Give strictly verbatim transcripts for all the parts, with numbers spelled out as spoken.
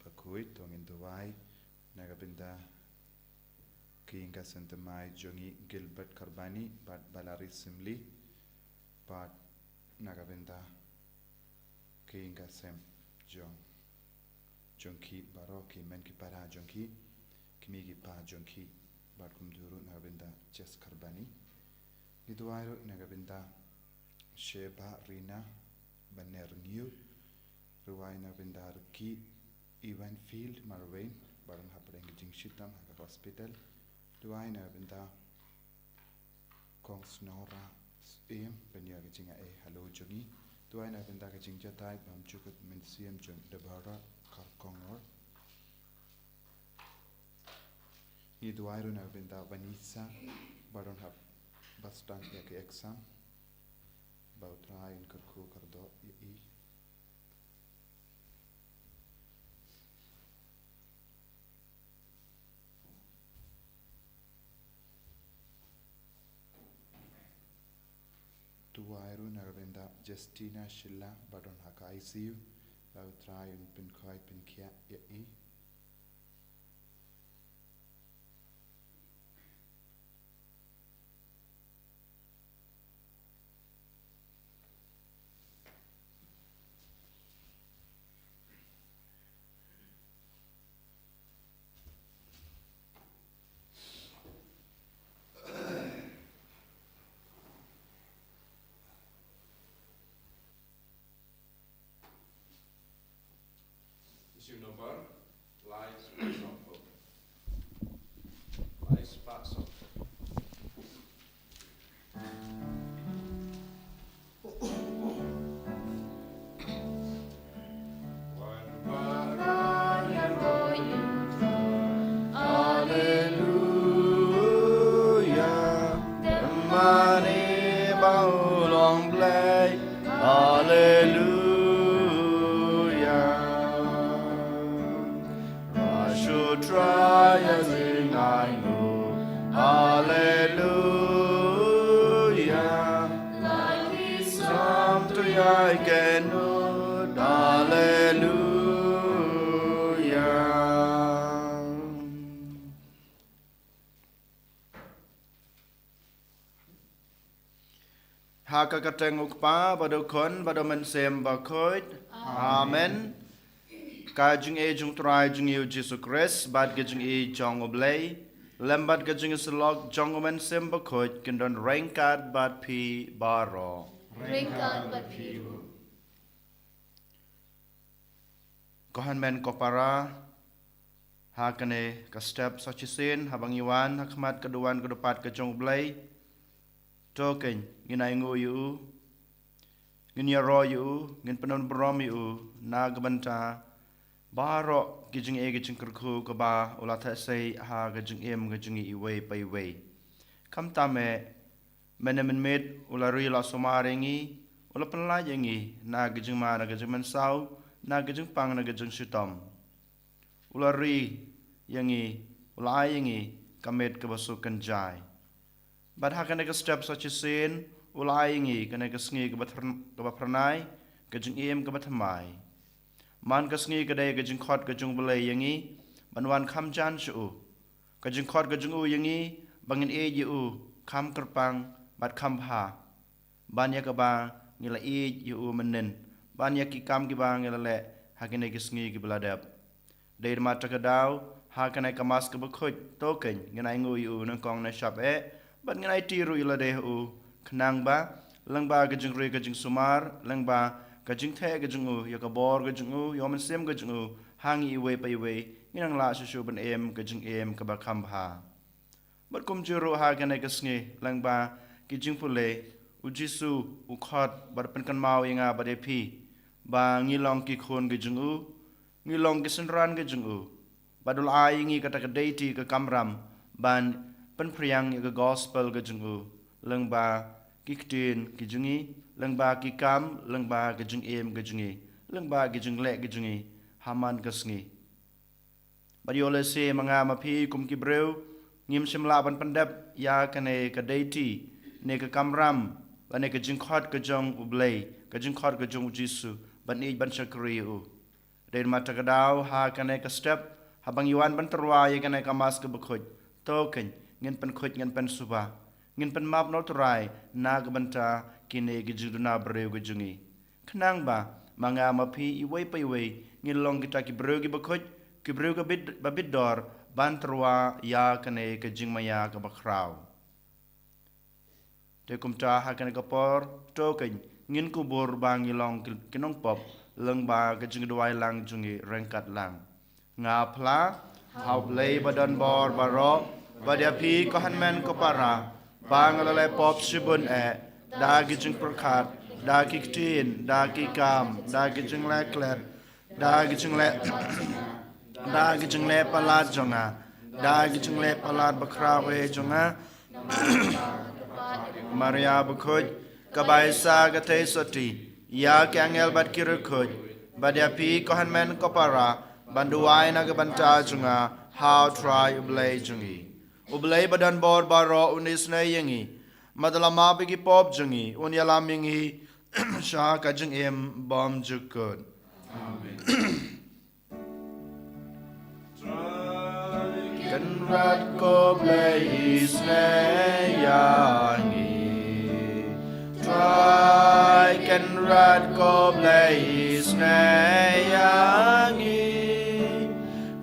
Bakhuid, to ngin duwai na ka bynta ki ïing ka seng thymmai jong ngi Gilbert Karbani bad Balari Simli, bad na ka bynta ki ïing ka sem jong jong ki baroh, ki hynmen ki para jong ki, ki kmie ki kpa jong ki, bad kumjuh ruh na ka bynta Jess Karbani. Ngi duwai ruh na ka bynta Sheba Rina Banerngiew, duwai na ka bynta Rki Ewan Field Marwein, baroh hapdeng ka jingshitom ha ka hospital. Duwai na ka bynta Kong Snora Syiem, ban ïoh ka jingai halor jong ngi. Duwai na ka bynta ka jingjatai bymjukut mynsiem jong Deborah Kharkongor. Ngi duwai ruh na ka bynta Vanessa, baroh hap ba sdang ïa ka exam, ba U Trai un kyrkhu kyrdoh ïa i. Duwai ruh na ka bynta Justina Shylla, ba don ha ka I C U, ba U Trai un pynkhoi pynkhiah ïa i. Jiw nombar lai spah sawphew. Lai spah sawphew. Alleluia. Te mane ba u long Blei. Alleluia. Ba shu Trai ïa jong ngi. Alleluia. Like i sam tu ïa i kynnoh. Alleluia. Ha ka kyrteng u Kpa, bad u Khun, bad u Mynsiem Bakhuid. Amen. Ka jingïeit jong u Trai jong ngi u Jisu Khrist, bad ka jingïeit jong u Blei, lem bad ka jingïasyllok jong u Mynsiem Bakhuid, kin don ryngkat bad phi baroh. Ryngkat bad phi ruh. Ko hynmen ko para, ha kane ka step sa shisien, haba ngi wan ha khmat ka duwan ka dupat ka jong u Blei, to kein ngin ai nguh ïa u, ngin ïaroh ïa u, ngin pynbun burom ïa u na ka bynta baroh ki jingeh ki jingkyrkhu kaba u la theh sei ha ka jingim ka jong ngi iwei pa iwei. Khamtam eh, mynne mynmiet u la ri la sumar ïa ngi, u la pynlait ïa ngi na ka jingma na ka jingmynsaw, na ka jingpang na ka jingshitom. U la ri ïa ngi, u la ai ïa ngi ka miet kaba suk kynjai. Bad ha kane ka step sa shisien, u la ai ïa ngi kane ka sngi kaba thr-, kaba phyrnai, ka jingim kaba thymmai. Man ka sngi ka dei ka jingkhot ka jong u Blei ïa ngi ban wan kham jan sha u. Ka jingkhot ka jong u ïa ngi ba ngin ïeit ïa u kham kyrpang bad kham bha. Ban ïa kaba ngi la ïeit ïa u mynnin, ban ïa ki kam kiba ngi la leh ha kine ki sngi kiba la dep. Dei da ma ta ka daw, ha kane ka Mass kaba khuid, to kein ngin ai nguh ïa u nyngkong nyngshap eh, bad ngin aiti ruh ïa lade ha u, khnang ba lyngba ka jingri ka jingsumar, lyngba ka jingtheh ka jong u, ïa ka bor ka jong u, ïa u mynsiem ka jong u, ha ngi iwei pa iwei ngin nang lah shuh shuh ban im ka jingim kaba kham bha. Bad kumjuh ruh ha kane ka sngi, lyngba ki jingpule, u Jisu u khot bad pynkynmaw ïa nga bad ïa phi ba ngi long ki khun ki jong u, ngi long ki synran ki jong u. Bad u la ai ïa ngi kata ka deiti ka kamram ban pynphriang ïa ka gospel ka jong u lyngba ki ktien ki jong ngi, lyngba ki kam, lyngba ka jingim ka jong ngi, lyngba ki jingleh ki jong ngi ha man ka sngi. Bad ïoh lehse ma nga ma phi kum ki briew ngim shym lah ban pyndep ïa kane ka deiti ne ka kamram lane ka jingkhot ka jong u Blei, ka jingkhot ka jong u Jisu ban ïeit ban shakri ïa u. Dei namar kata ka daw ha kane ka step, haba ngi wan ban tyrwa ïa kane ka Mass kaba khuid, to kein, ngin pynkhuid, ngin pynsuba, ngin pynmap na U Trai na ka bynta kine ki jingduna briew ki jong ngi. Khnang ba ma nga ma phi iwei pa iwei ngin long kita ki briew kiba khuid, ki briew kiba bit, ba bit dor ban tyrwa ïa kane ka jingmaïa kaba khraw. Te kumta ha kane ka por, to kein, ngin kubur ba ngi long ki, ki nongpop lyngba ka jingduwai lang jong ngi ryngkat lang. Nga phla ha U Blei ba don bor baroh, bad ïa phi ko hynmen ko para, ba nga la leh pop shibun eh, da ki jingpyrkhat, da ki ktien, da ki kam, da ki jingleh klet, da ki jingleh, da ki jingleh palat jong nga, da ki jingleh palat bakhraw eh jong nga. Maria bakhuid, kaba ai sa ka theisotti ïa ki angel bad ki riewkhuid, bad ïa phi ko hynmen ko para, ban duwai na ka bynta jong nga ha U Trai U Blei jong ngi. U Blei ba don bor baroh un isynei ïa ngi, bad un la map ïa ki pop jong ngi, un ïalam ïa ngi sha ka jingim bymjukut. Amen. Trai Kynrad ko Blei isynei ïa ngi. Trai Kynrad ko Blei isynei ïa ngi.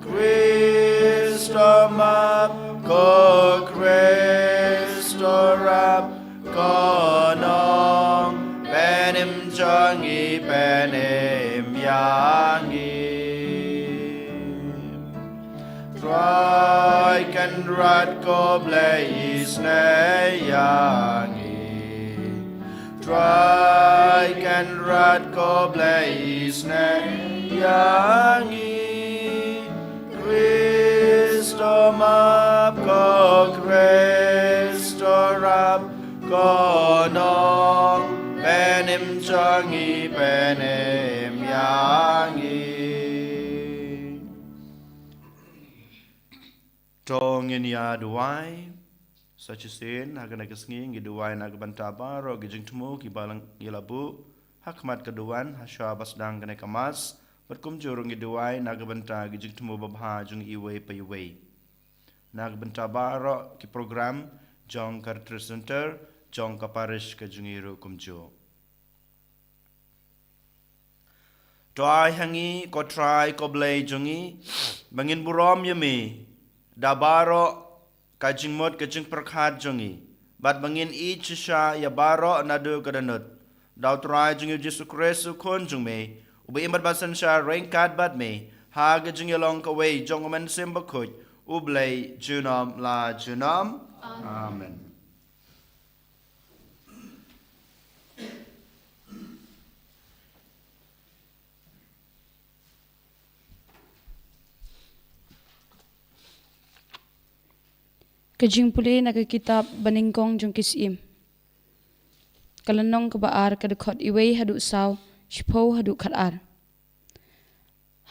Khrist to map, ko Khrist to rap, ko Nongpynim jong ngi pynim ïa ngi. Trai Kynrad ko Blei isynei ïa ngi. Trai Kynrad ko Blei isynei ïa ngi. Khrist to map, ko Khrist to rap, ko Nongpynim jong ngi pynim ïa ngi. To ngin ïa duwai. Sa shisien ha kane ka sngi ngi duwai na ka bynta baroh ki jingthmu kiba ngi la buh ha khmat ka duwan ha shwa ba sdang kane ka Mass, bad kumjuh ruh ngi duwai na ka bynta ki jingthmu babha jong iwei pa iwei. Na ka bynta baroh ki program jong ka Retreat Center, jong ka parish ka jong ngi ruh kumjuh. To ai ha ngi, ko Trai, ko Blei jong ngi, ba ngin burom ïa me da baroh ka jingmut ka jingpyrkhat jong ngi, bad ba ngin ïeit shisha ïa baroh naduh ka dohnud. Da U Trai jong ngi U Jisu Khrist U Khun jong me, uba im bad ba synshar ryngkat bad me ha ka jingïalong kawei jong U Mynsiem Bakhuid, U Blei junom la junom. Amen. Ka jingpule na ka kitab Banyngkong jong ki Syiem, ka lynnong kaba ar, ka dkhot iwei haduh saw, shiphew haduh khatar.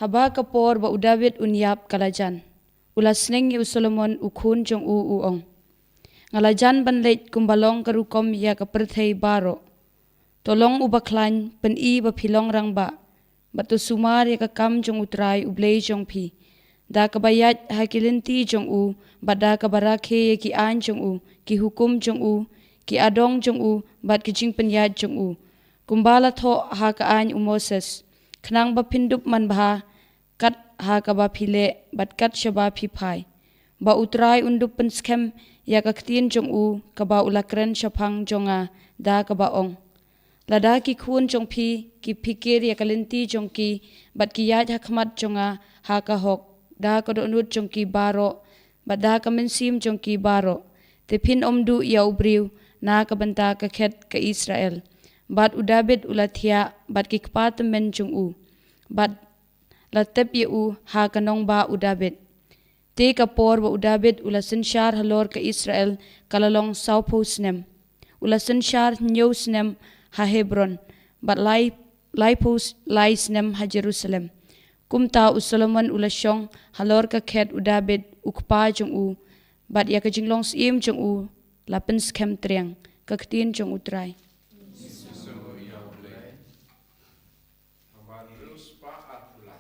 Haba ka por ba u Dabid un ïap ka la jan, u la sneng ïa u Solomon u khun jong u, u ong: Nga la jan ban leit kumba long ka rukom ïa ka pyrthei baroh. To long uba khlaiñ, pyn-i ba phi long rangbah, bad to sumar ïa ka kam jong U Trai U Blei jong phi, da kaba ïaid ha ki lynti jong u, bad da kaba rakhe ïa ki aiñ jong u, ki hukum jong u, ki adong jong u, bad ki jingpynïaid jong u, kumba la thoh ha ka aiñ u Moses, khnang ba phin dup manbha kat ha kaba phi leh bad kat shaba phi phai, ba U Trai un dup pynskhem ïa ka ktien jong u kaba u la kren shaphang jong nga, da kaba ong: Lada ki khun jong phi ki phikir ïa ka lynti jong ki, bad ki ïaid ha khmat jong nga ha ka hok, da ka dohnud jong ki baroh, bad da ka mynsiem jong ki baroh, te phin ym duh ïa u briew na ka bynta ka khet ka Israel. Bad u Dabid u la thiah bad ki kpa tymmen jong u, bad la tep ïa u ha ka nongbah u Dabid. Te ka por ba u Dabid u la synshar halor ka Israel ka la long sawphew snem. U la synshar hynñiew snem ha Hebron, bad lai, laiphew s-, lai snem ha Jerusalem. Kumta u Solomon u la shong halor ka khet u Dabid u kpa jong u, bad ïa ka jinglong syiem jong u la pynskhem triang. Ka ktien jong U Trai. Haba hynriew spah arphew lai,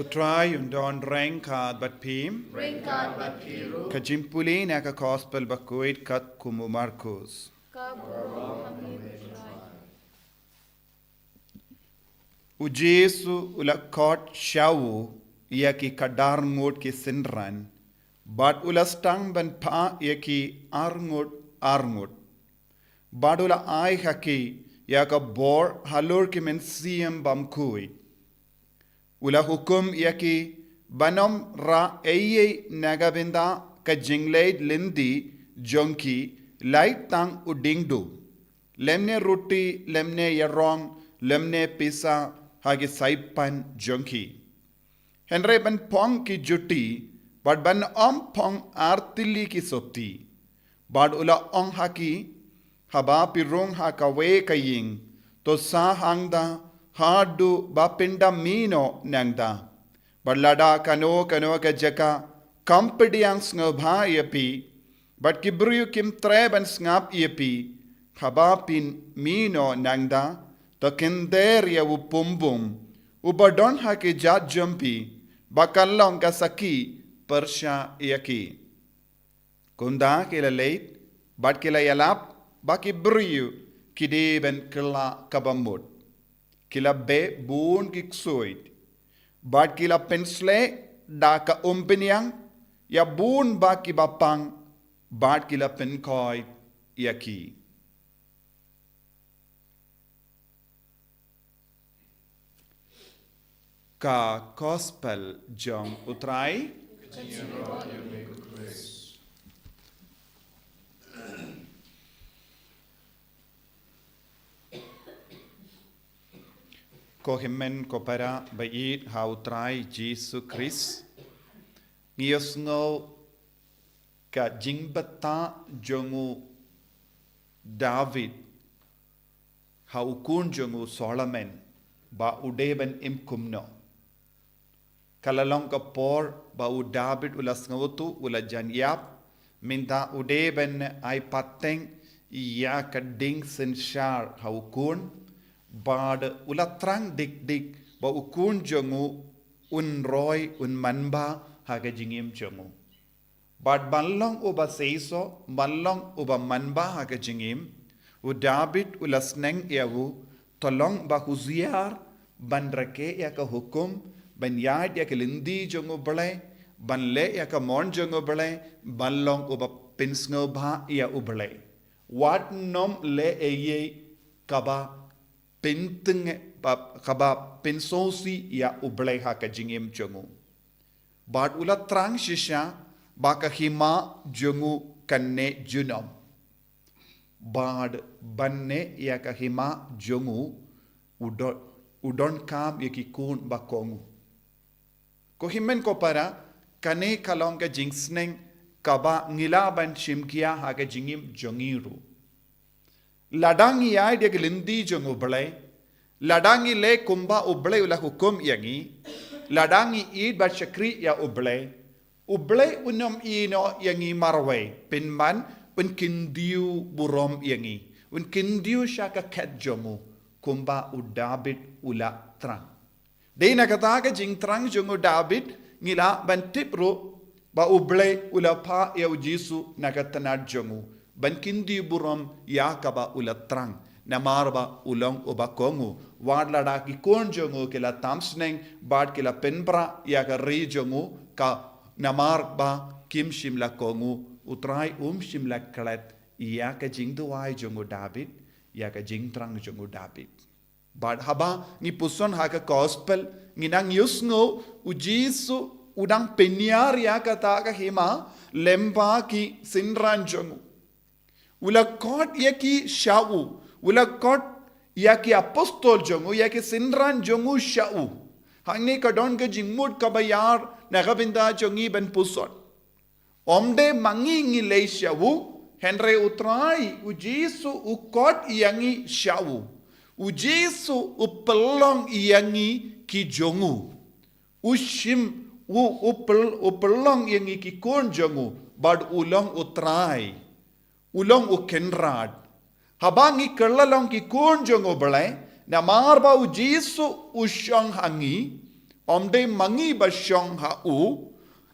U Trai un don ryngkat bad phi. Ryngkat bad phi ruh. Ka jingpule na ka Gospel bakhuid katkum u Markus. Ka burom ha me, Trai. U Jisu u la khot sha u ïa ki khadar ngut ki synran, bad u la sdang ban phah ïa ki ar ngut ar ngut. Bad u la ai ha ki ïa ka bor halor ki mynsiem bymkhuid. U la hukum ïa ki ban ym rah ei ei na ka bynta ka jingleit lynti jong ki, lait tang u diengduh, lymne ruti, lymne ïarong, lymne pisa ha ki saipan jong ki. Hynrei ban phong ki juti, bad ban ym phong ar tylli ki sotti. Bad u la ong ha ki, haba phi rung ha kawei ka ïing, to sah hangta haduh ba phin da mih noh nangta. Bad lada kano kano ka jaka kam pdiang sngewbha ïa phi, bad ki briew kim treh ban sngap ïa phi, haba phin mih noh nangta, to kynter ïa u pumbum uba don ha ki jait jong phi, ba kan long ka sakhi pyrshah ïa ki. Kumta ki la leit, bad ki la ïalap ba ki briew ki dei ban kylla kaba mut. Ki la beh bun ki ksuid, bad ki la pynsleh da ka umphniang ïa bun ba kiba pang, bad ki la pynkhoit ïa ki. Ka Gospel jong u Trai. Ko hynmen ko para ba ïeit ha u Trai Jisu Khrist. Ngi ïohsngew ka jingbthah jong u David ha u khun jong u Solomon ba u dei ban im kumno. Ka la long ka por ba u David u la sngewthuh, u la jan ïap, mynta u dei ban ai pateng ïa ka ding synshar ha u khun, bad u la thrang dik dik ba u khun jong u un roi, un manbha ha ka jingim jong u. Bad ban long uba seisoh, ban long uba manbha ha ka jingim, u David u la sneng ïa u, to long ba husiar, ban rakhe ïa ka hukum, ban ïaid ïa ka lynti jong u Blei, ban leh ïa ka mon jong u Blei, ban long uba pynsngewbha ïa u Blei. Wat nym leh ei ei kaba pynteng, ba, kaba pynsngewsih ïa u Blei ha ka jingim jong u. Bad u la thrang shisha ba ka hima jong u kan neh junom. Bad ban neh ïa ka hima jong u, u don, u donkam ïa ki khun ba kohnguh. Ko hynmen ko para, kane ka long ka jingsneng kaba ngi lah ban shim khia ha ka jingim jong ngi ruh. Lada ngi ïaid ïa ka lynti jong u Blei, lada ngi leh kumba u Blei u la hukum ïa ngi, lada ngi ïeit bad shakri ïa u Blei, u Blei un ym ïehnoh ïa ngi marwei, pynban un kyntiew burom ïa ngi, un kyntiew sha ka khet jong u, kumba u David u la thrang. Dei na kata ka jingthrang jong u David, ngi lah ban tip ruh ba u Blei u la phah ïa u Jisu na ka tnat jong u ban kyntiew burom ïa kaba u la thrang. Namar ba u long uba kohnguh, wat lada ki khun jong u ki la tam sneng bad ki la pynpra ïa ka ri jong u, ka namar ba kim shym la kohnguh, u Trai um shym la klet ïa ka jingduwai jong u David, ïa ka jingthrang jong u David. Bad haba ngi puson ha ka gospel, ngi nang ïohsngew u Jisu u dang pynïar ïa kata ka hima lem bad ki synran jong u. U la khot ïa ki sha u, u la khot ïa ki apostol jong u, ïa ki synran jong u sha u. Hangne ka don ka jingmut kaba ïar na ka bynta jong ngi ban puson. Ym dei ma ngi ngi leit sha u, hynrei u Trai, u Jisu u khot ïa ngi sha u. U Jisu u pynlong ïa ngi ki jong u. U shim, u, u pyl-, u pynlong ïa ngi ki khun jong u, bad u long u Trai. U long u Kynrad. Haba ngi kylla long ki khun jong u Blei, namar ba u Jisu u shong ha ngi, ym dei ma ngi ba shong ha u,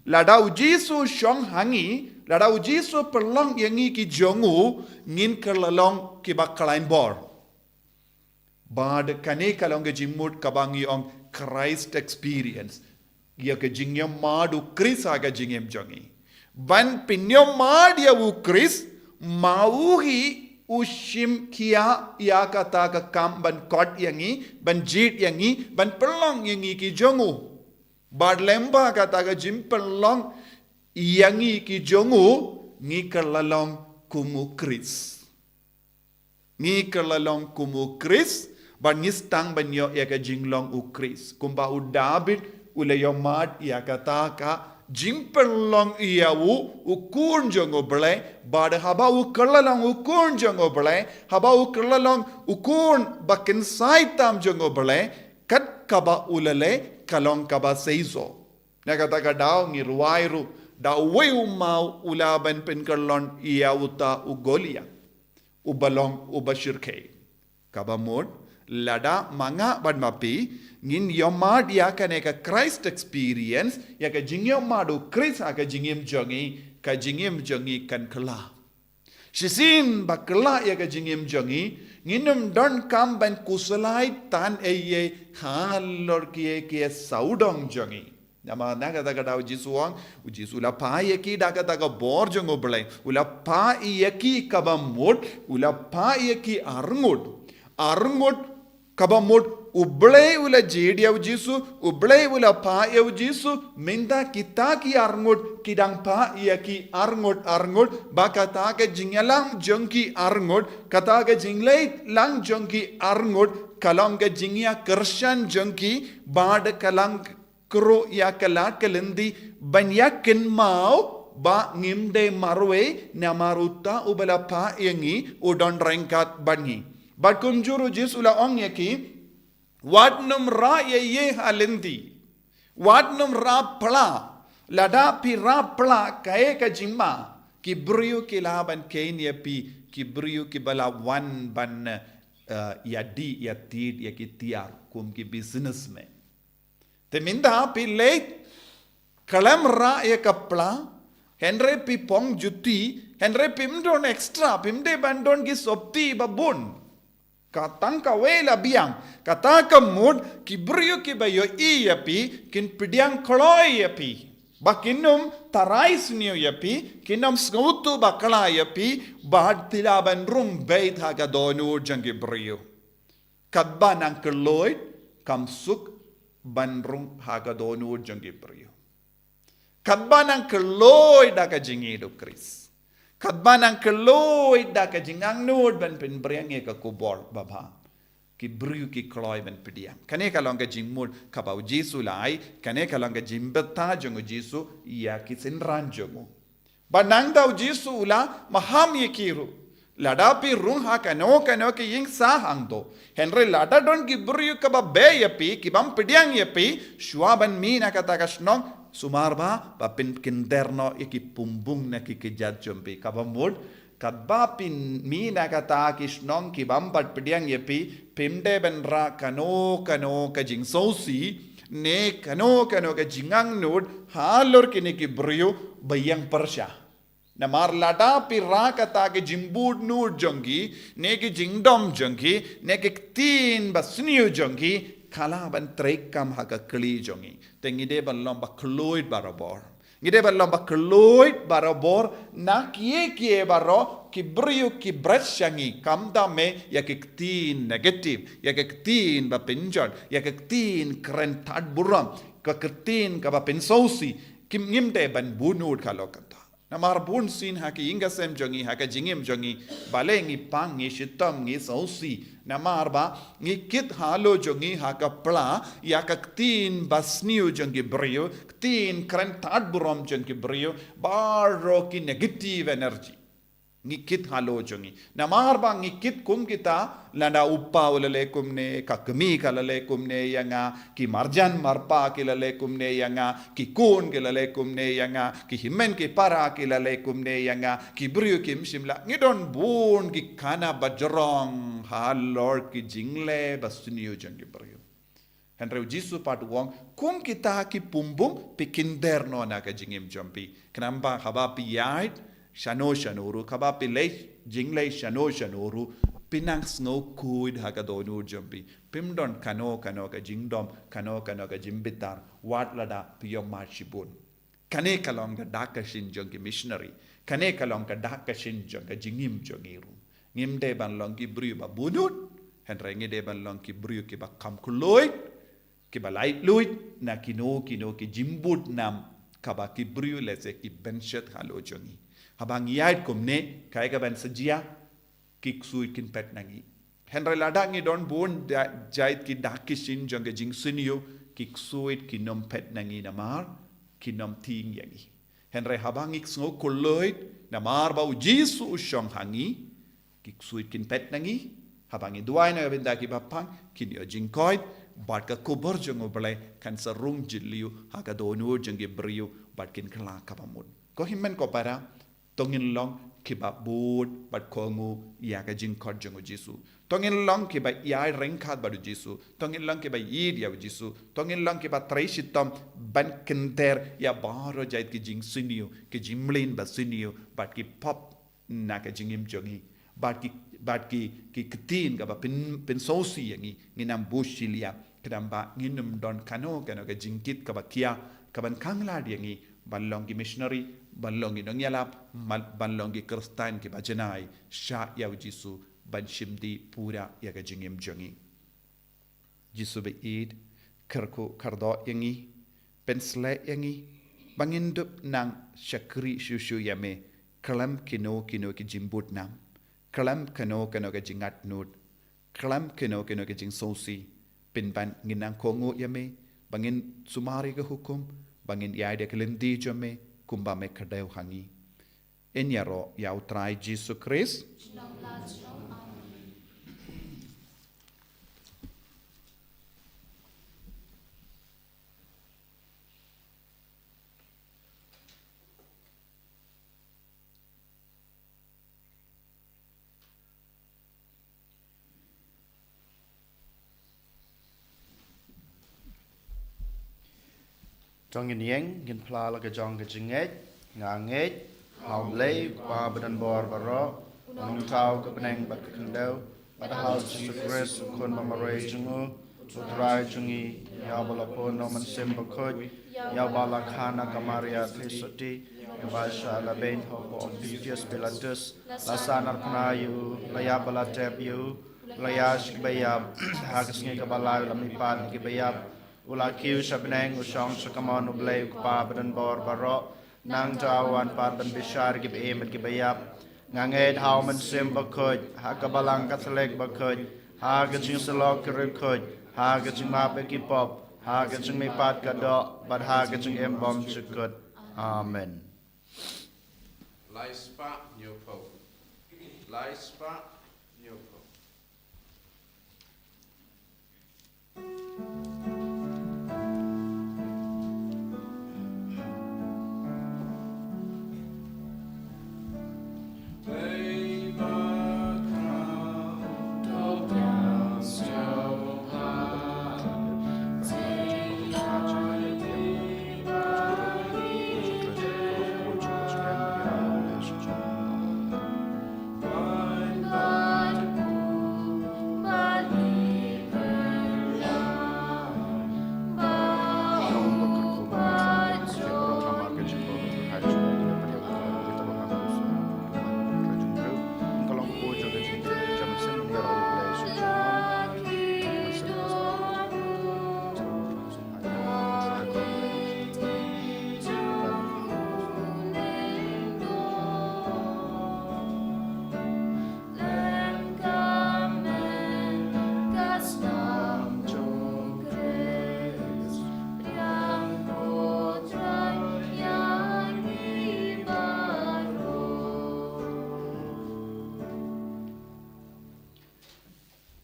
lada u Jisu u shong ha ngi, lada u Jisu u pynlong ïa ngi ki jong u, ngin kylla long kiba khlaiñ bor. Bad kane ka long ka jingmut kaba ngi ong Christ experience. Ïa ka jingïamad u Khrist ha ka jingim jong ngi. Ban pynïamad ïa u Khrist, ma u hi u shim khia ïa kata ka kam ban khot ïa ngi, ban jied ïa ngi, ban pynlong ïa ngi ki jong u. Bad lem bad kata ka jingpynlong ïa ngi ki jong u, ngi kylla long kum u Khrist. Ngi kylla long kum u Khrist, bad ngi sdang ban ïoh ïa ka jinglong u Khrist. Kumba u David u la ïamad ïa kata ka jingpynlong ïa u, u khun jong u Blei, bad haba u kylla long u khun jong u Blei, haba u kylla long u khun ba kynsai tam jong u Blei, kat kaba u la leh ka long kaba seisoh. Na kata ka daw ngi rwai ruh, da uwei u maw u lah ban pynkyllon ïa uta u Goliath. Uba long uba shyrkhei. Kaba mut, lada ma nga bad ma phi, ngin ïamad ïa kane ka Christ experience, ïa ka jingïamad u Khrist ha ka jingim jong ngi, ka jingim jong ngi kan kylla. Shisien ba kylla ïa ka jingim jong ngi, ngin ym donkam ban khuslai tang ei ei halor kiei kiei sawdong jong ngi. Namar na kata ka daw u Jisu u ong, u Jisu u la phah ïa ki da kata ka bor jong u Blei, u la phah ïa ki kaba mut, u la phah ïa ki arngut. Arngut kaba mut u Blei u la jied ïa u Jisu, u Blei u la phah ïa u Jisu, mynta kita ki arngut ki dang phah ïa ki arngut arngut, ba kata ka jingïalang jong ki arngut, kata ka jingleit lang jong ki arngut, ka long ka jingïakyrshan jong ki, bad ka long kyrpad ïa ka lad ka lynti ban ïa kynmaw ba ngim dei marwei, namar uta uba la phah ïa ngi u don ryngkat bad ngi. Bad kumjuh ruh Jisu la ong ïa ki, wat nym rah ïa ïa ha lynti. Wat nym rah pla. Lada phi rah pla kaei ka jingma, ki briew ki lah ban kheiñ ïa phi, ki briew kiba la wan ban eh, ïa dih ïa tied ïa ki tiar kum ki businessmen. Te mynta phi leit khlem rah ïa ka pla, hynrei phi phong juti, hynrei phim don extra, phim dei ban don ki sopti ba bun. Ka tang kawei la biang, kata ka mut ki briew kiba ïohi ïa phi kin pdiang kloi ïa phi. Ba kin ym tharai sniew ïa phi, kin ym sngewthuh bakla ïa phi, bad phi lah ban rung beit ha ka dohnud jong ki briew. Katba nang kylluid, kam suk ban rung ha ka dohnud jong ki briew. Katba nang kylluid da ka jingïeit u Khrist. Katba nang kylluid da ka jingangnud ban pynbring ïa ka khubor babha, ki briew ki kloi ban pdiang. Kane ka long ka jingmut kaba u Jisu la ai, kane ka long ka jingbthah jong u Jisu ïa ki synran jong u. Ba nangta u Jisu u la maham ïa ki ruh. Lada phi rung ha kano kano ka ïing sah hangto, hynrei lada don ki briew kiba beh ïa phi, kibym pdiang ïa phi, shuwa ban mih na kata ka shnong, sumar ba, ba phin kynder noh ïa ki pumbung na ki kjat jong phi. Kaba mut, katba phin mih na kata ki shnong kibym pat pdiang ïa phi, phim dei ban rah kano kano ka jingsngewsih, ne kano kano ka jingangnud halor kine ki briew ba ïeng pyrshah. Namar lada phi rah kata ka jingbud nud jong ki, ne ka jingdom jong ki, ne ka ktien ba sniew jong ki, ka lah ban treikam ha ka kli jong ngi. Te ngi dei ban long ba kylluid barabor. Ngi dei ban long ba kylluid barabor na kiei kiei baroh, ki briew ki bret sha ngi, khamtam eh ïa ka ktien negative, ïa ka ktien ba pynjot, ïa ka ktien kren thad burom, ka ktien kaba pynsngewsih, kim ngim dei ban buhnud halor kata. Namar bun sien ha ka ïing ka sem jong ngi, ha ka jingim jong ngi, balei ngi pang, ngi shitom, ngi sngewsih. Namar ba ngi kit halor jong ngi ha ka pla ïa ka ktien ba sniew jong ki briew, ktien kren thad burom jong ki briew, baroh ki negative energy. Ngi kit halor jong ngi. Namar ba ngi kit kum kita, lada u pa u la leh kumne, ka kmie ka la leh kumne ïa nga, ki marjan marpa ki la leh kumne ïa nga, ki khun ki la leh kumne ïa nga, ki hynmen ki para ki la leh kumne ïa nga, ki briew kim shym la. Ngi don bun ki khana bajrong halor ki jingleh ba sniew jong ki briew. Hynrei u Jisu pat u ong, kum kita ki pumbung phi kynder noh na ka jingim jong phi. Khnang ba haba phi ïaid shano shano ruh, haba phi leh jingleh shano shano ruh, phin nang sngewkhuid ha ka dohnud jong phi. Phim don kano kano ka jingdom, kano kano ka jingbitar, wat lada phi ïohmad shibun. Kane ka long ka dak ka shin jong ki missionary. Kane ka long ka dak ka shin jong ka jingim jong ngi ruh. Ngim dei ban long ki briew ba buhnud, hynrei ngi dei ban long ki briew kiba kham kylluid, kiba laitluid na kino kino ki jingbud nam kaba ki briew lehse ki bynshet halor jong ngi. Haba ngi ïaid kumne, kaei kaban sa jia, ki ksuid kin peit na ngi. Hynrei lada ngi don bun da-, jait ki dak ki shin jong ka jingsniew, ki ksuid kin ym peit na ngi namar kin ym tieng ïa ngi. Hynrei haba ngi sngewkhuid namar ba u Jisu u shong ha ngi, ki ksuid kin peit na ngi. Haba ngi duwai na ka bynta kiba pang, kin ïoh jingkoit, bad ka khubor jong U Blei kan sa rung jylliew ha ka dohnud jong ki briew, bad kin kylla kaba mut. Ko hynmen ko para, to ngin long kiba bud bad kohnguh ïa ka jingkhot jong u Jisu. To ngin long kiba ïaid ryngkat bad u Jisu. To ngin long kiba ïeit ïa u Jisu. To ngin long kiba trei shitom ban kynder ïa baroh jait ki jingsniew, ki jingmlien ba sniew, bad ki pop na ka jingim jong ngi. Bad ki, bad ki, ki ktien kaba pyn, pynsngewsih ïa ngi, ngin ym buh shiliang. Khnang ba ngin ym don kano kano ka jingkit kaba khia, kaban khanglad ïa ngi ban long ki missionary, ban long ki nongïalap, ban long ki Khristan kiba janai sha ïa u Jisu, ban shim dih pura ïa ka jingim jong ngi. Jisu ba ïeit, kyrkhu kyrdoh ïa ngi, pynshlei ïa ngi ba ngin dup nang shakri shuh shuh ïa me, khlem kino kino ki jingbud nam, khlem kano kano ka jingatnud, khlem kano kano ka jingsngewsih. Pynban ngin nang kohnguh ïa me ba ngin sumar ïa ka hukum, ba ngin ïaid ïa ka lynti jong me, kumba me kyrdew ha ngi. Yn ïaroh ïa U Trai Jisu Khrist. To ngin ïeng, ngin phla la ka jong ka jingngeit. Nga ngeit ha U Blei U Kpa badonbor baroh, U Nongthaw ka bneng bad ka khyndew, bad ha U Jisu Khrist U Khun bamarwei jong U, U Trai jong ngi, ïa uba la pun na U Mynsiem Bakhuid, ïa uba la kha na ka Maria Theisotti, ïa uba shah lehbeiñ ha u Pontius Pilatus, la sahnarphna ïa U, la ïap bad la tep ïa U, la ïaid sha kiba ïap, ha ka sngi kaba lai U la mihpat na kiba ïap, U la kiew sha bneng, U shong sha kamon U Blei U Kpa badonbor baroh, nangta U wan pat ban bishar ïa kiba im bad kiba ïap. Nga ngeit ha U Mynsiem Bakhuid, ha ka Balang Katholik bakhuid, ha ka jingïasyllok ki riewkhuid, ha ka jingmap ïa ki pop, ha ka jingmihpat ka doh, bad ha ka jingim bymjukut. Amen. Lai spah hynñiew phew. Lai spah hynñiew phew.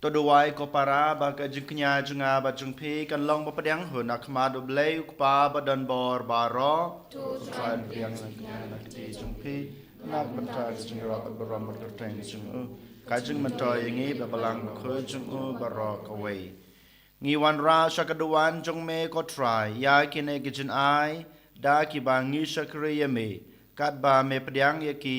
To duwai ko para ba ka jingkñia jong nga bad jong phi kan long ba pdiang hun ha khmat U Blei U Kpa badonbor baroh. To Trai pdiang na ka kti jong phi, na ka bynta ka jingïarap bad burom bad kyrteng jong U, ka jingmyntoi ïa ngi bad Balang Bakhuid jong U baroh kawei. Ngi wanrah sha ka duwan jong Me ko Trai ïa kine ki jingai da kiba ngi shakri ïa Me, katba Me pdiang ïa ki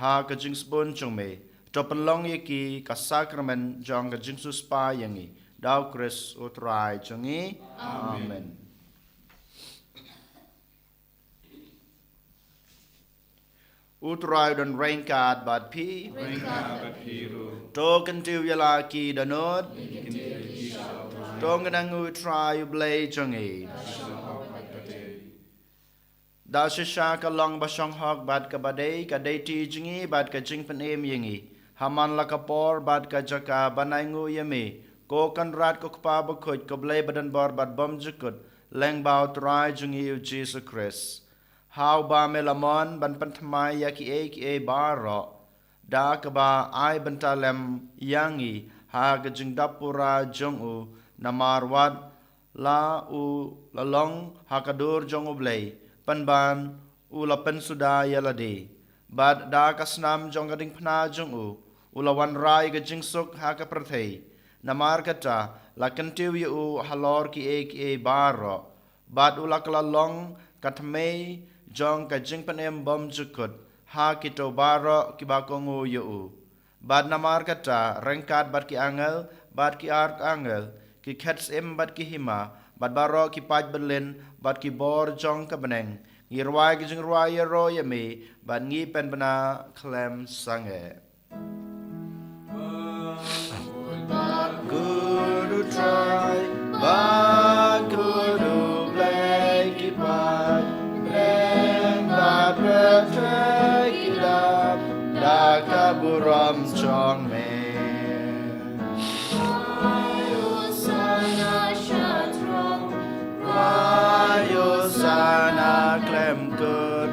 ha ka jingsbun jong Me. To pynlong ïa ki ka sakramen jong ka jingsiewspah ïa ngi. Da U Khrist U Trai jong ngi. Amen. Amen. U Trai u don ryngkat bad phi. Ryngkat bad phi ruh. To kyntiew ïa la ki dohnud. Kyntiew ïa ki sha U Trai. To ngin angnud U Trai U Blei jong ngi. Ka shah hok bad ka dei. Da shisha ka long ba shong hok bad kaba dei, ka dei ti jong ngi bad ka jingpynim ïa ngi. Ha man la ka por bad ka jaka ban ai nguh ïa Me, ko Kynrad ko Kpa Bakhuid, ko Blei badonbor bad bymjukut, lyngba U Trai jong ngi U Jisu Khrist. Ha uba Me la mon ban pynthymmai ïa kiei kiei baroh, da kaba ai bynta lem ïa ngi ha ka jingdap pura jong U, namar wat la U la long ha ka dur jong U Blei, pynban U la pynsuda ïa lade. Bad da ka snam jong ka diengphna jong U, U la wanrah ïa ka jingsuk ha ka pyrthei. Namar kata, la kyntiew ïa U halor kiei kiei baroh. Bad U la kylla long ka thymmei jong ka jingpynim bymjukut ha kito baroh kiba kohnguh ïa U. Bad namar kata, ryngkat bad ki angel, bad ki archangel, ki khetsyiem bad ki hima, bad baroh ki paid byllien, bad ki bor jong ka bneng, ngi rwai ka jingrwai ïaroh ïa Me, bad ngi pynbna khlem sangeh. Ba khuid, ba khuid U Trai, ba khuid U Blei ki paid, bneng bad pyrthei ki dap da ka burom jong Me. Rwai Hosana sha throne, rwai Hosana khlem kut,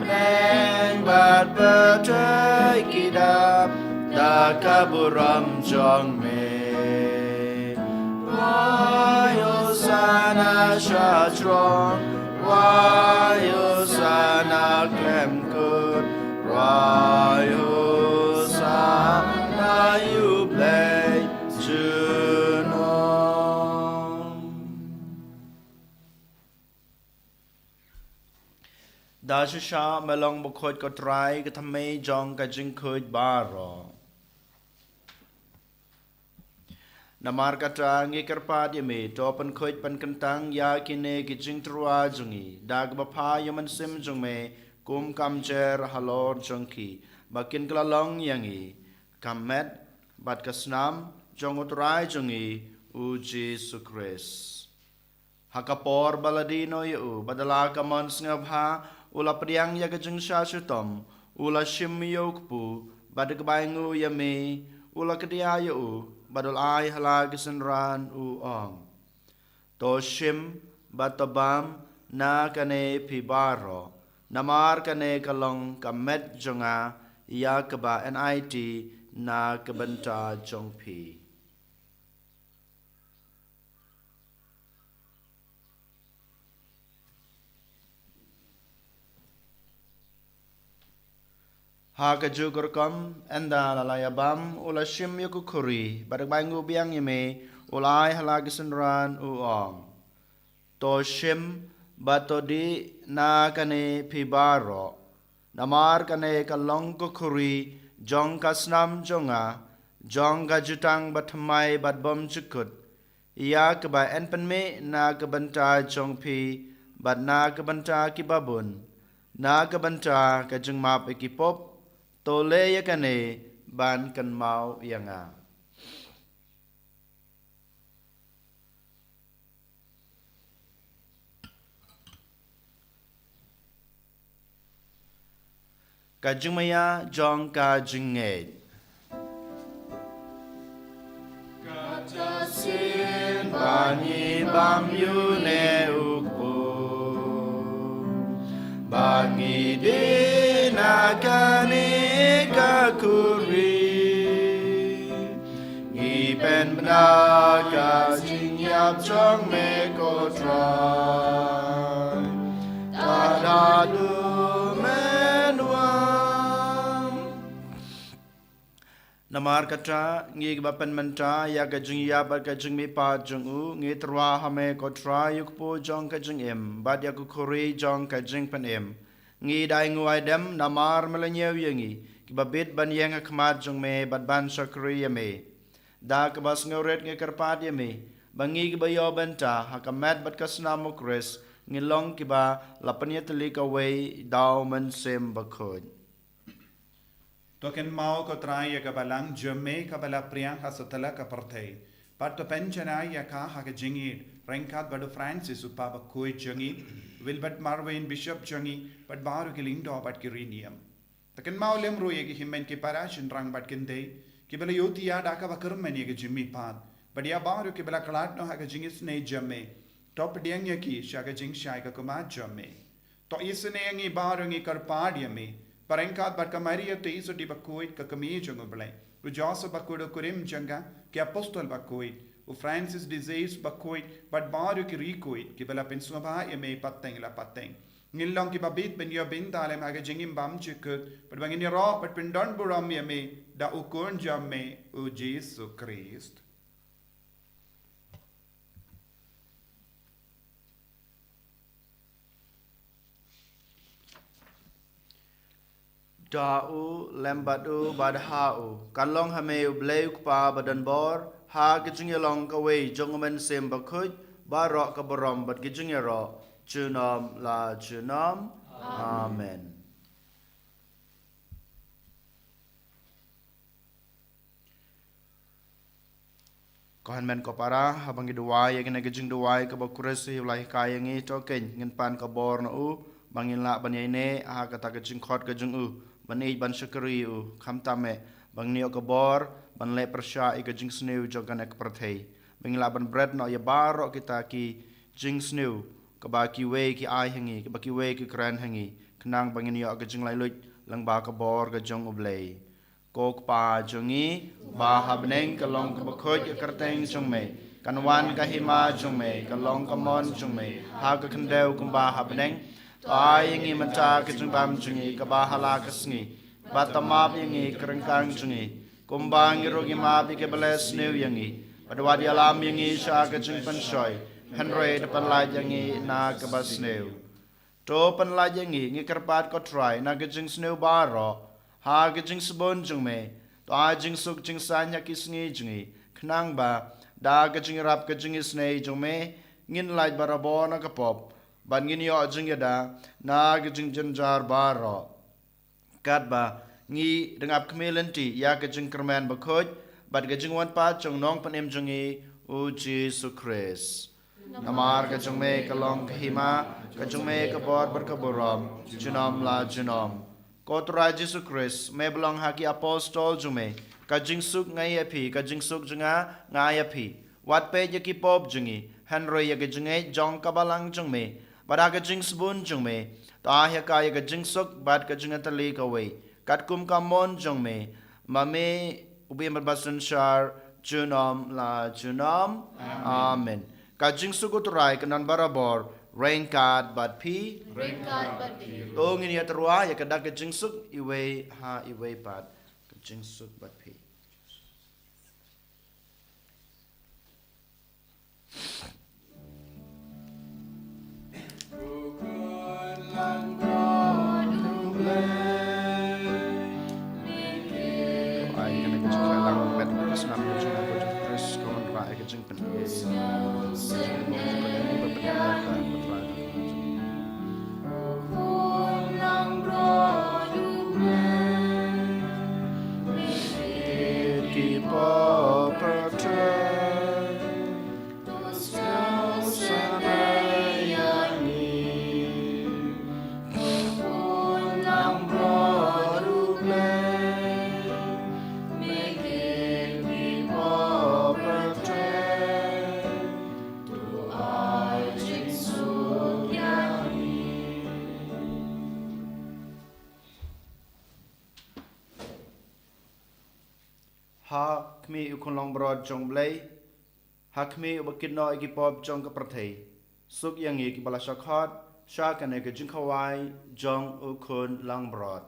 Eng bad pyrthei ki dap da ka burom jong me. Rwai Hosana sha jrong, rwai Hosana khlem kut, rwai Hosana ïa U Blei junom. Da shisha me long bakhuid ko Trai, ka thymmei jong ka jingkhuid baroh. Namar kata ngi kyrpad ïa me, to pynkhuid pynkyntang ïa kine ki jingtyrwa jong ngi da kaba pha ïa U Mynsiem jong me kum ka mjer halor jong ki, ba kin kylla long ïa ngi ka met bad ka snam jong U Trai jong ngi U Jisu Khrist. Ha ka por ba la die noh ïa u, bad da la ka mon sngewbha u la pdiang ïa ka jingshah shitom, u la shim ïa u kpu, bad da kaba ainguh ïa me u la kdiah ïa u, bad u la ai ha la ki synran u ong: To shim bad to bam na kane phi baroh, namar kane ka long ka met jong nga ïa kaba enai ti na ka bynta jong phi. Ha kajuh ka rukom, ynda la la ïa bam, u la shim ïa ka khuri, bad da kaba ainguh biang ïa me u la ai ha la ki synran u ong: To shim bad to dih na kane phi baroh, namar kane ka long ka khuri jong ka snam jong nga, jong ka jutang bathymmai bad bymjukut, ïa kaba yn pynmih na ka bynta jong phi bad na ka bynta kiba bun, na ka bynta ka jingmap ïa ki pop. To leh ïa kane ban kynmaw ïa nga. Ka jingmaïa jong ka jingngeit. Kata shisien ba ngi bam ïa une u kpu, ba ngi dih na kane ka khuri, ngi pynbna ka jingïap jong me ko Trai, tad haduh men wan. Namar kata, ngi kiba pynmynta ïa ka jingïap bad ka jingmihpat jong u, ngi tyrwa ha me ko Trai ïa u kpu jong ka jingim bad ïa ka khuri jong ka jingpynim. Ngi da ainguh ai dem namar me la ñiew ïa ngi, kiba bit ban ïeng ha khmat jong me bad ban shakri ïa me. Da kaba sngewrit ngi kyrpad ïa me ba ngi kiba ïoh bynta ha ka met bad ka snam u Khrist, ngin long kiba la pynïatylli kawei da U Mynsiem Bakhuid. To kynmaw ko Trai ïa ka balang jong me kaba la phriang ha satlak ka pyrthei, bad to pynjanai ïa ka ha ka jingïeit, ryngkat bad u Francis u Papa bakhuid jong ngi, Wilbert Marwein Bishop jong ngi, bad baroh ki lyngdoh bad ki riewniam. To kynmaw lem ruh ïa ki hynmen ki para shynrang bad kynthei kiba la ïohthiah da kaba kyrmen ïa ka jingmihpat, bad ïa baroh kiba la khlad noh ha ka jingisynei jong me. To pdiang ïa ki sha ka jingshai ka khmat jong me. To isynei ïa ngi baroh, ngi kyrpad ïa me, ba ryngkat bad ka Maria Theisotti bakhuid, ka Kmie jong U Blei, u Joseph bakhuid u kurim jong ka, ki apostol bakhuid, u Francis de Sales bakhuid, bad baroh ki riewkhuid kiba la pynsngewbha ïa me pateng la pateng, ngin long kiba bit ban ïoh bynta lem ha ka jingim bymjukut, bad ba ngin ïaroh bad pyndonburom ïa me da u Khun jong me u Jisu Khrist. Da u, lem bad u, bad ha u, kan long ha me U Blei U Kpa badonbor, ha ka jingïalong kawei jong U Mynsiem Bakhuid, baroh ka burom bad ka jingïaroh junom la junom. Amen. Ko hynmen ko para, haba ngi duwai ïa kane ka jingduwai kaba u Khrist u la hikai ïa ngi, to kein ngin pan ka bor na u, ba ngin lah ban ïaineh ha kata ka jingkhot ka jong u, ban ïeit ban shakri ïa u, khamtam eh ba ngin ïoh ka bor ban leh pyrshah ïa ka jingsniew jong kane ka pyrthei, ba ngin lah ban bret noh ïa baroh kita ki jingsniew kaba kiwei ki ai ha ngi, kaba kiwei ki kren ha ngi, khnang ba ngin ïoh ka jinglaitluid lyngba ka bor ka jong U Blei. Ko Kpa jong ngi, ba ha bneng, ka long kaba khuid ka kyrteng jong me, kan wan ka hima jong me, ka long ka mon jong me ha ka khyndew kumba ha bneng. To ai ïa ngi mynta ka jingbam jong ngi kaba ha la ka sngi, bad to map ïa ngi ka ryngkang jong ngi, kumba ngi ruh ngi map ïa kiba leh sniew ïa ngi. Bad wat ïalam ïa ngi sha ka jingpynshoi, hynrei to pynlait ïa ngi na kaba sniew. To pynlait ïa ngi, ngi kyrpad ko Trai, na ka jingsniew baroh, ha ka jingsbun jong me. To ai jingsuk jingsaiñ ha ki sngi jong ngi, khnang ba da ka jingïarap ka jingisynei jong me, ngin lait barabor na ka pop, bad ngin ïoh jingïada na ka jingjynjar baroh. Katba ngi dang ap khmih lynti ïa ka jingkyrmen bakhuid bad ka jingwan pat jong u Nongpynim jong ngi, u Jisu Khrist. Namar ka jong me ka long ka hima, ka jong me ka bor bad ka burom, junom la junom. Ko Trai Jisu Khrist, me ba ong ha ki apostol jong me, ka jingsuk nga ai ïa phi, ka jingsuk jong nga nga ai ïa phi. Wat peit ïa ki pop jong ngi, hynrei ïa ka jingngeit jong ka balang jong me, bad ha ka jingsbun jong me, to ai ïa ka ïa ka jingsuk bad ka jingïatylli kawei, katkum ka mon jong me, ma me u ba im bad ba synshar junom la junom. Amen. Amen. Ka jingsuk u Trai kan don barabor ryngkat bad phi. Ryngkat bad phi. To ngin ïatyrwa ïa ka dak ka jingsuk iwei ha iwei pat. Ka jingsuk bad phi. Ai kane ka jingkhuslai lang met ka snam ka jingkhuslai ka jingkhuslai ka jingkhuslai ka jingkhuslai. Ha khmih u khun langbrot jong U Blei, ha khmih u ba kit noh ïa ki pop jong ka pyrthei, suk ïa ngi kiba la shah khot sha kane ka jingkhawai jong u khun langbrot.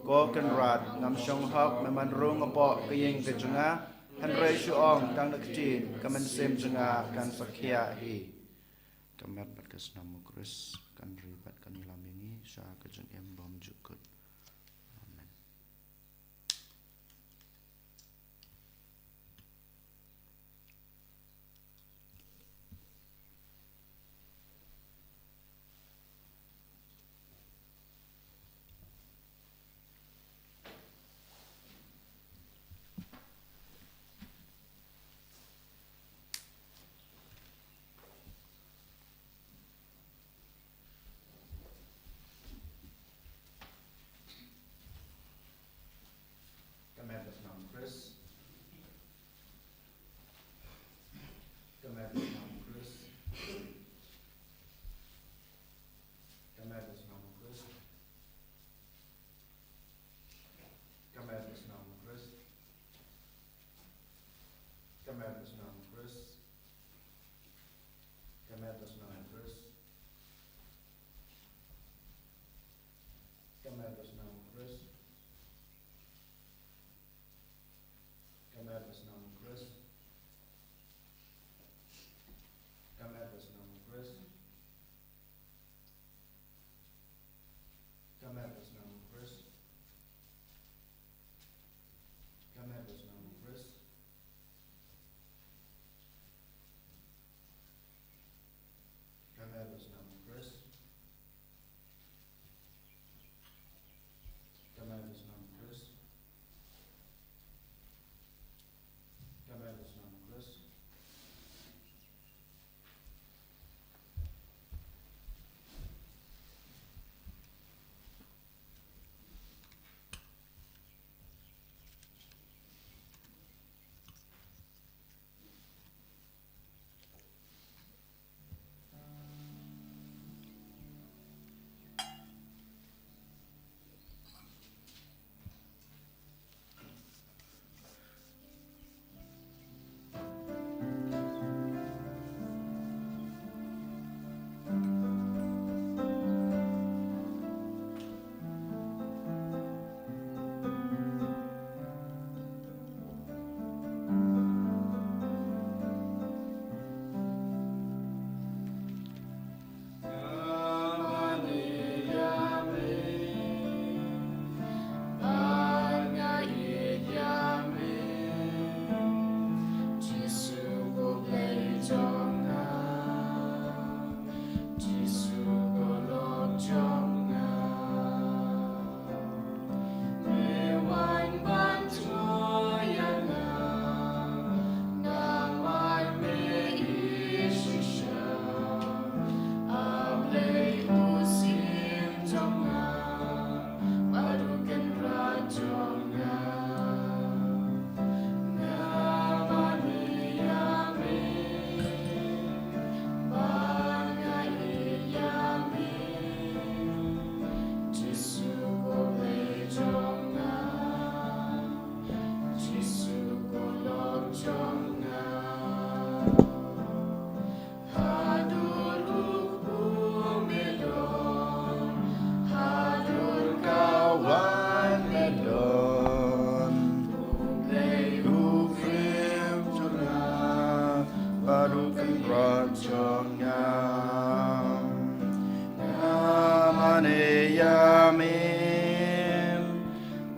Ko Kynrad, ngam shong hok me ban rung hapoh ka ïing ka jong nga, hynrei shu ong tang da ka ktien, ka mynsiem jong nga kan sa khiah hi. Ka met bad ka snam u Khrist kan ri bad kan ïalam ïa ngi sha ka jingim bymjukut. Amen. Ka met bad snam u Khrist. Ka met bad snam u Khrist. Ka met bad snam u Khrist. Ka met bad snam u Khrist. Ka met bad snam u Khrist. Ka met bad snam u Khrist. Ka met bad snam u Khrist. Ka met bad snam u Khrist. Ka met bad snam u Khrist. Ka met bad snam u Khrist. Ka met bad snam u Khrist. Ka met bad snam u Khrist. Ka met bad snam u Khrist.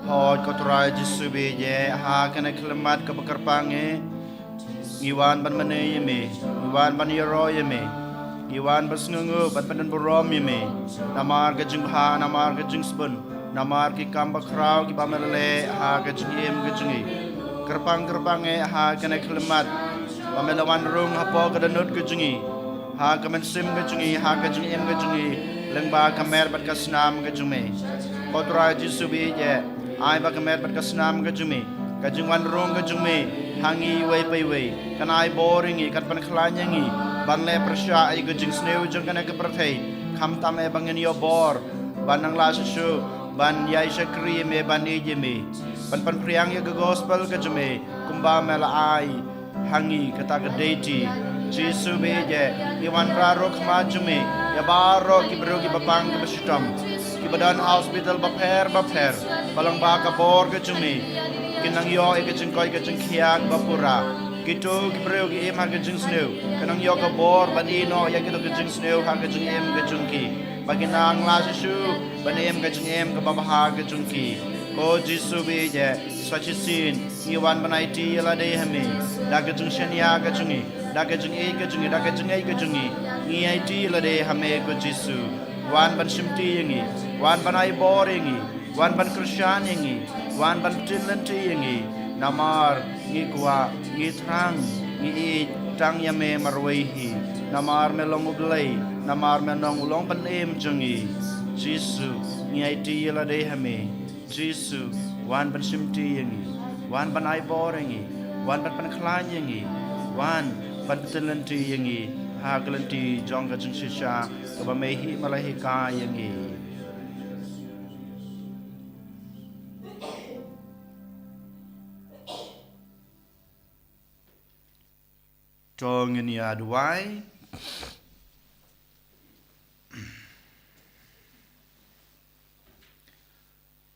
Hooid ko Trai Jisu ba ïeit, ha kane ka khyllipmat kaba kyrpang eh, ngi wan ban mane ïa me, ngi wan ban ïaroh ïa me, ngi wan ban sngewnguh ban pynburom ïa me. Namar ka jingbha, namar ka jingsbun, namar ki kam bakhraw kiba me la leh ha ka jingim ka jong ngi. Kyrpang kyrpang eh ha kane ka khyllipmat ba me la wan rung hapoh ka dohnud ka jong ngi, ha ka mynsiem ka jong ngi, ha ka jingim ka jong ngi, lyngba ka met bad ka snam ka jong me. Ko Trai Jisu ba ïeit, ai ba ka met bad ka snam ka jong me, ka jingwan rung ka jong me ha ngi iwei pa iwei, kan ai bor ïa ngi, kan pynkhlaiñ ïa ngi ban leh pyrshah ïa ka jingsniew jong kane ka pyrthei, khamtam eh ba ngin ïoh bor ban nang lah shuh shuh ban ïai shakri ïa me, ban ïeit ïa me, ban pynphriang ïa ka gospel ka jong me kumba me la ai ha ngi kata ka deiti. Jisu ba ïeit, ngi wanrah ruh ha khmat jong me ïa baroh ki briew kiba pang kiba shitom, kiba don ha hospital bapher bapher, ba lyngba ka bor ka jong me kin nang ïoh ïa ka jingkoit ka jingkhiah ba pura. Kito ki briew ki im ha ka jingsniew, kin nang ïoh ka bor ban ïehnoh ïa kito ki jingsniew ha ka jingim ka jong ki, ba kin nang lah shuh shuh ban im ka jingim kaba bha ka jong ki. Ko Jisu ba ïeit, sa shisien ngi wan ban aiti ïa lade ha me da ka jingshaniah ka jong ngi, da ka jingïeit ka jong ngi, da ka jingngeit ka jong ngi. Ngi aiti ïa lade ha me ko Jisu. Wan ban shimti ïa ngi, wan ban ai bor ïa ngi, wan ban kyrshan ïa ngi, wan ban pynlynti ïa ngi. Namar ngi kwah, ngi thrang, ngi ïeit tang ïa me marwei hi. Namar me long U Blei, namar me long U Longpynim jong ngi. Jisu, ngi aiti ïa lade ha me. Jisu, wan ban shimti ïa ngi, wan ban ai bor ïa ngi, wan ban pynkhlaiñ ïa ngi, wan ban pynlynti ïa ngi ha ka lynti jong ka jingshisha kaba me hi me la hikai ïa ngi. To ngin ïa duwai.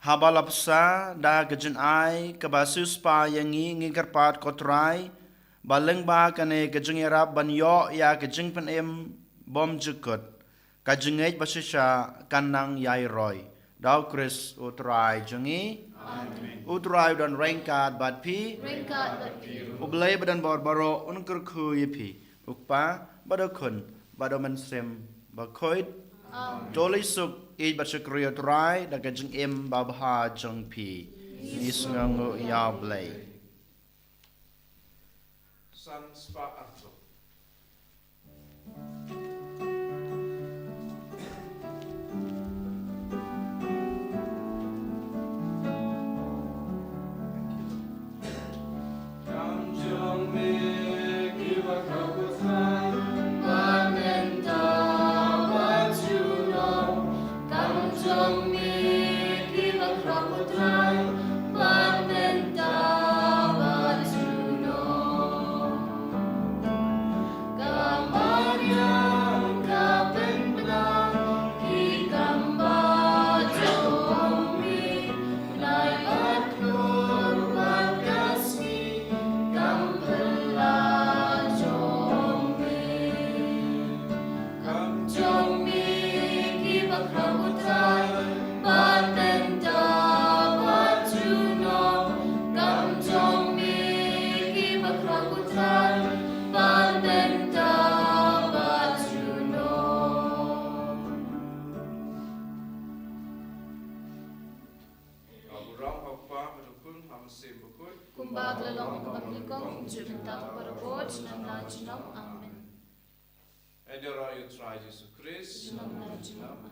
Haba la pynsa da ka jingai kaba siewspah ïa ngi, ngi kyrpad ko Trai ba lyngba kane ka jingïarap ban ïoh ïa ka jingpynim bymjukut, ka jingngeit ba shisha kan nang ïai roi. Da U Khrist U Trai jong ngi. Amen. U Trai u don ryngkat bad phi. Ryngkat bad phi. U Blei ba don bor baroh un kyrkhu ïa phi, U Kpa bad U Khun bad U Mynsiem Bakhuid. Amen. To leit suk, ïeit bad shakri ïa U Trai da ka jingim babha jong phi. Ngi sngewnguh ïa U Blei. San spah arphew. Kumba ka la long ha kaba nyngkong, kumjuh mynta, barabor, junom la junom. Amen. Ai dei ïa U Trai Jisu Khrist. Junom la junom.